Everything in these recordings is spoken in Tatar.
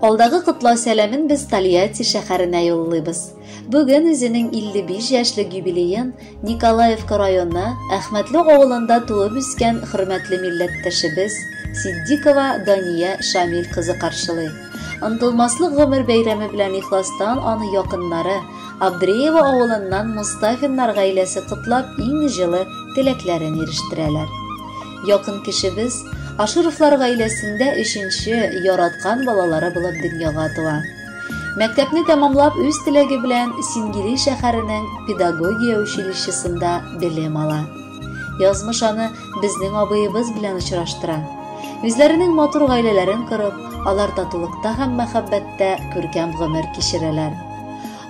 Алдагы котлау сәламен без Тольятти шәһәренә юллыйбыз. Бүген үзенең 55 яшьлек юбилеен Николаевка районы Әхмәтле авылында туып үскән хөрмәтле милләттәшебез Ситдикова Дания Шамил кызы каршылый. Онытылмаслык гомер бәйрәме белән ихластан аны якыннары, Абдреево авылыннан Мостафиннар гаиләсе котлап иң җылы теләкләрен ирештерәләр. Якын кешебез Ашировлар гаиләсендә өченче яраткан балалары булып дөньяга туа. Мәктәпне тәмамлап үз теләге белән Сингири шәһәренең педагогия училищесында белем ала. Язмыш аны безнең абыебыз белән очраштыра. Үзләренең матур гаиләләрен корып, алар татулыкта һәм мәхәббәттә күркәм гомер кичерәләр.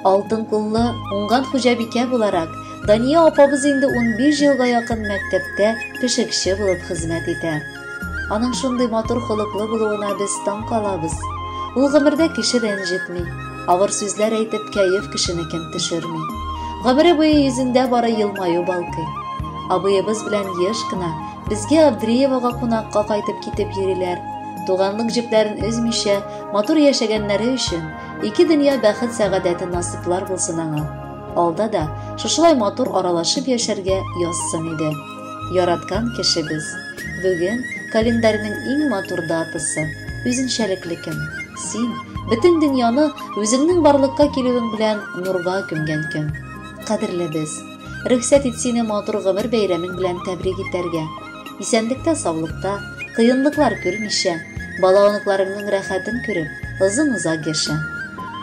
Алтын куллы, уңган хуҗабикә буларак, Дания апабыз инде 15 елга якын мәктәптә пешекче булып хезмәт итә. Аның шундый матур холыклы булуына без таң калабыз. Ул гомердә кеше рәнҗетми, авыр сүзләр әйтеп кәеф кешенекен төшерми. Гомере буе йөзендә бары елмаю балкый. Абыебыз белән еш кына безгә Абдриевага кунакка кайтып китеп йөриләр. Туганлык җепләрен өзмичә, матур яшәгәннәре өчен ике дөнья бәхет-сәгадәте насыйплар булсын аңа. Алда да шушылай матур аралашып яшәргә язсын иде. Яраткан кешебез. Бүген календарьның иң матур датасы, үзенчәлекле көн. Син бөтен дөньяны үзеңнең барлыкка килүең белән нурга күмгән көн. Кадерлебез, рөхсәт ит сине матур гомер бәйрәмең белән тәбрик итәргә. Исәнлектә, саулыкта, кыенлыклар күрмичә, бала-оныкларыңның рәхәтен күреп, озын-озак яшә.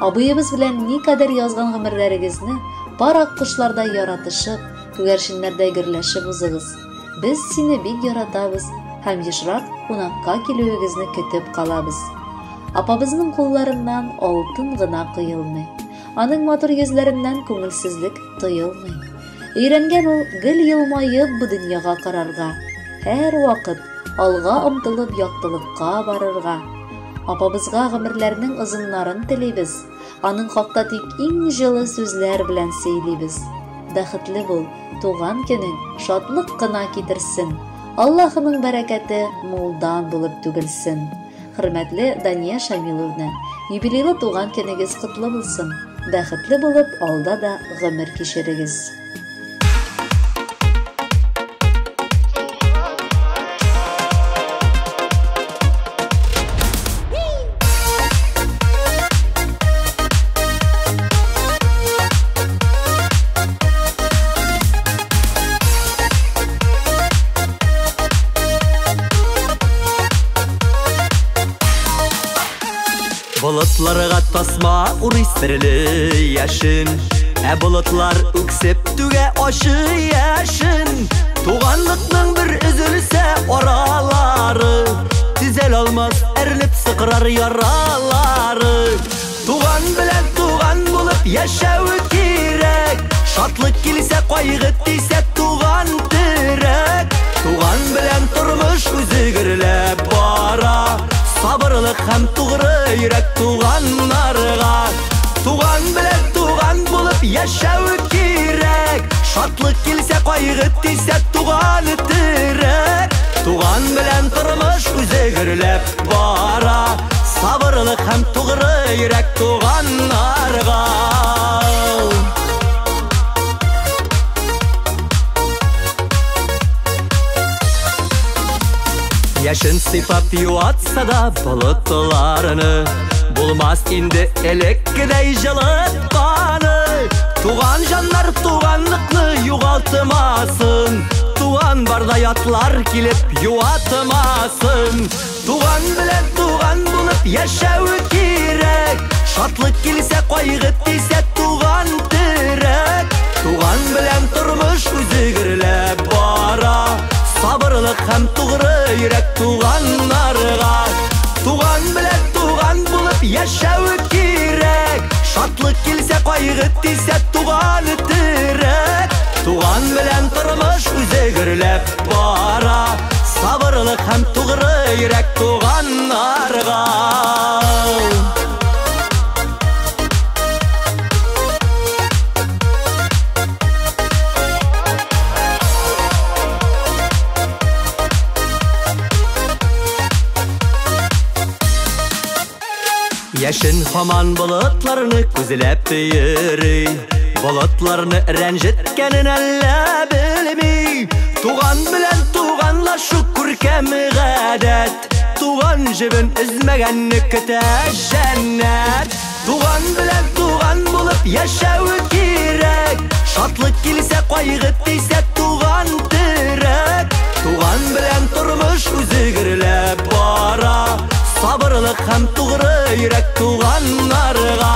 Абыебыз белән никадәр язган гомерләрегезне пар аккошлардай яратышып, күгәрченнәрдәй гөрләшеп узыгыз. Без сине бик яратабыз һәм ешрак кунакка килүегезне көтеп калабыз. Апабызның кулларыннан алтын гына коелмый. Аның матур йөзләреннән күңелсезлек тоелмый. Өйрәнгән ул гел елмаеп бу дөньяга карарга, һәрвакыт алга омтылып яктылыкка барырга. Апабызга гомерләрнең озыннарын телибез. Аның хакта тик иң җылы сүзләр белән сөйлибез. Бәхетле бул, туган көнең шатлык кына китерсен. Аллаһының бәрәкәте мулдан булып түгелсен. Хөрмәтле Дания Шамиловна, юбилейлы туган көнегез котлы булсын. Бәхетле булып алда да гомер кичерегез. Болытларга тасма урый серле яшен, ә болытлар үксеп түгә ачы яшен. Туганлыкның бер өзелсә аралары, төзәл алмас әрнеп сыкрар яралары. Туган белән туган булып яшәү кирәк, шатлык килсә кайгы тисә туган терәк. Туган белән тормыш үзе гөрләп бара, сабырлык һәм тугры йөрәк туганнарга. Туган белән туган булып яшәү кирәк, шатлык килсә кайгы тисә туган терәк. Туган белән тормыш үзе гөрләп бара, сабырлык һәм тугры йөрәк туганнарга. Яшен сыйпап юатса да болытларны, булмас инде элеккедәй җылытканы. Туган җаннар туганлыкны югалтмасын, туган барда ятлар килеп юатмасын. Туган белән туган булып яшәү кирәк, шатлык килсә кайгы тисә туган терәк. Туган белән тормыш үзе гөрләп бара, сабырлык һәм тугры йөрәк туганнарга. Туган белән туган булып яшәү кирәк, шатлык килсә кайгы тисә туган терәк. Туган белән тормыш үзе гөрләп бара, сабырлык һәм тугры йөрәк туганнарга. Яшен һаман болытларны күзләп йөри, болытларны рәнҗеткәнен әллә белми. Туган белән туганлашу күркәм гадәт, туган җебен өзмәгәнне көтә җәннәт. Туган белән туган булып яшәү кирәк, шатлык килсә, кайгы тисә, туган терәк. Туган белән тормыш үзе гөрләп бара, сабырлык һәм тугры йөрәк туганнарга.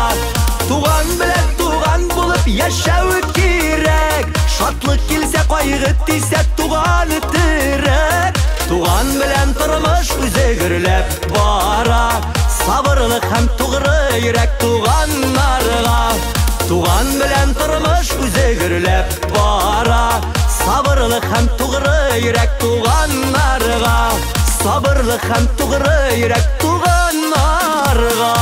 Туган белән туган булып яшәү кирәк, шатлык килсә, кайгы тисә, туган терәк. Туган белән тормыш үзе гөрләп бара, сабырлык һәм тугры йөрәк туганнарга. Туган белән тормыш үзе гөрләп бара, сабырлык һәм тугры йөрәк туганнарга. Сабырлык һәм тугры йөрәк туганнарга.